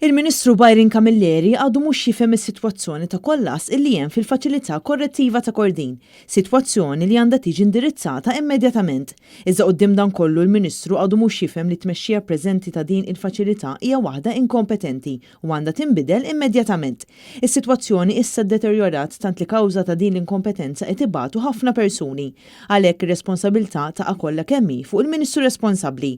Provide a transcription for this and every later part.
Il-Ministru Byron Camilleri għadu mhux jifhem is-sitwazzjoni ta' kollass illi hemm fil-Faċilità Korrettiva ta' Kordin, sitwazzjoni li għandha tiġi indirizzata immedjatament. Iżda quddiem dan kollu l-Ministru għadu mhux jifhem li t-tmexxija preżenti ta' din il-faċilità hija waħda inkompetenti u għandha tinbidel immedjatament. Is-sitwazzjoni issa ddeterjorat tant li kawża ta' din l-inkompetenza qed ibatu ħafna persuni. Għalhekk ir-responsabilità taqa' kollha kemm hi fuq il-Ministru responsabbli.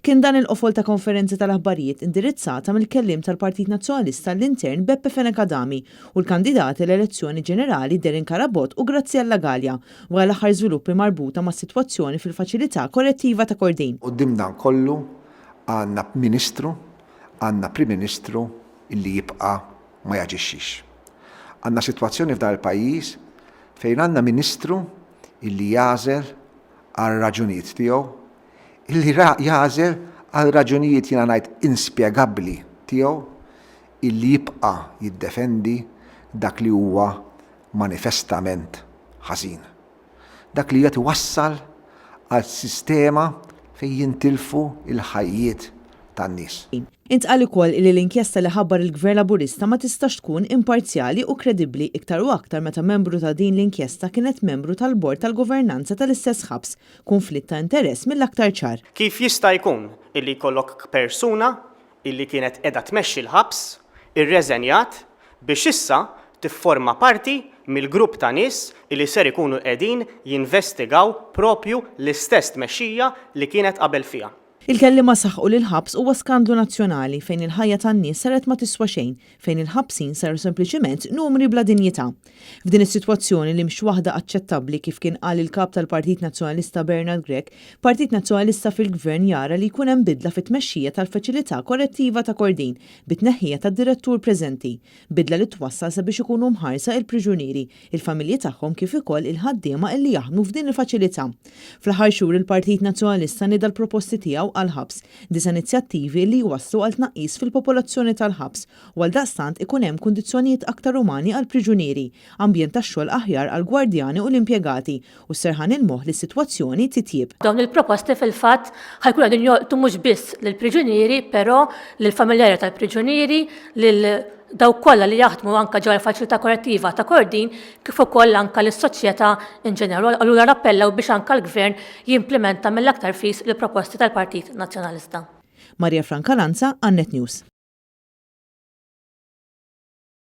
Kien dan il-qofol ta' konferenza tal-aħbarijiet indirizzata mill-kelliem tal-Partit Nazzjonalista għall-Intern Beppe Fenech Adami u l-kandidati għall-elezzjoni ġenerali Darren Carabott u Graziella Galea wara l-aħħar żviluppi marbuta mas-sitwazzjoni fil-Faċilità Korrettiva ta' Kordin. Quddiem dan kollu għandna Ministru, għandna Prim Ministru illi jibqa' ma jaġixxix. Għandna sitwazzjoni f'dan il-pajjiż fejn għandna Ministru illi jagħżel għar-raġunijiet tiegħu Illi jagħżel għal raġunijiet jiena ngħid inspjegabbli tiegħu illi jibqa' jiddefendi dak li huwa manifestament ħażin. Dak li qed iwassal għal sistema fejn jintilfu l-ħajjiet tan-nies. Intqal ukoll illi l-inkjesta li ħabbar il-Gvern Laburista ma tistax tkun imparzjali u kredibbli iktar u aktar meta membru ta' din l-inkjesta kienet membru tal-Bord tal-Governanza tal-istess ħabs, kunflitt ta' interess mill-aktar ċar. Kif jista' jkun illi jkollok persuna illi kienet qiegħda tmexxi l-ħabs, irreżenjat biex issa tifforma parti mill-grupp ta' nies illi ser ikunu qegħdin jinvestigaw propju l-istess tmexxija li kienet qabel fiha. Il-kelliema saħqu li l-ħabs huwa skandlu nazzjonali fejn il-ħajja tan-nies saret ma tiswa xejn, fejn il-ħabsin saru sempliċiment numri bla dinjità. F'din is-sitwazzjoni li mhx waħda aċċettabbli kif kien qal il-Kap tal-Partit Nazzjonalista Bernard Grech, Partit Nazzjonalista fil-Gvern jara li jkun hemm bidla fit-tmexxija tal-Faċilità Korrettiva ta' Kordin bit-tneħħija tad-Direttur preżenti. Bidla li twassal sabiex ikunu mħarsa il-priġunieri, il-familji tagħhom kif ukoll il-ħaddiema illi jaħdmu f'din il-faċilità. Fl-aħħar xhur il-Partit Nazzjonalista nieda l-proposti tiegħu għall-ħabs, disa' inizjattivi illi jwasslu għal tnaqqis fil-popolazzjoni tal-ħabs u għaldaqstant ikun hemm kundizzjonijiet aktar umani għall-priġunieri, ambjent tax-xogħol aħjar għall-gwardjani u l-impjegati u s-serħan il-moħħ li s-sitwazzjoni titjieb. Dawn il-proposti fil-fatt ħa jkunu qegħdin jolqtu mhux biss lill-priġunieri però lill-familjari tal-priġunieri, lil dawk kollha li jaħdmu anke ġewwa l-Faċilità Korrettiva ta' Kordin kif ukoll anke lis-soċjetà in ġenerali. Allura nappellaw biex anke l-Gvern jimplimenta mill-aktar fis il-proposti tal-Partit Nazzjonalista. Maria Franca Lanza, għan-Net News.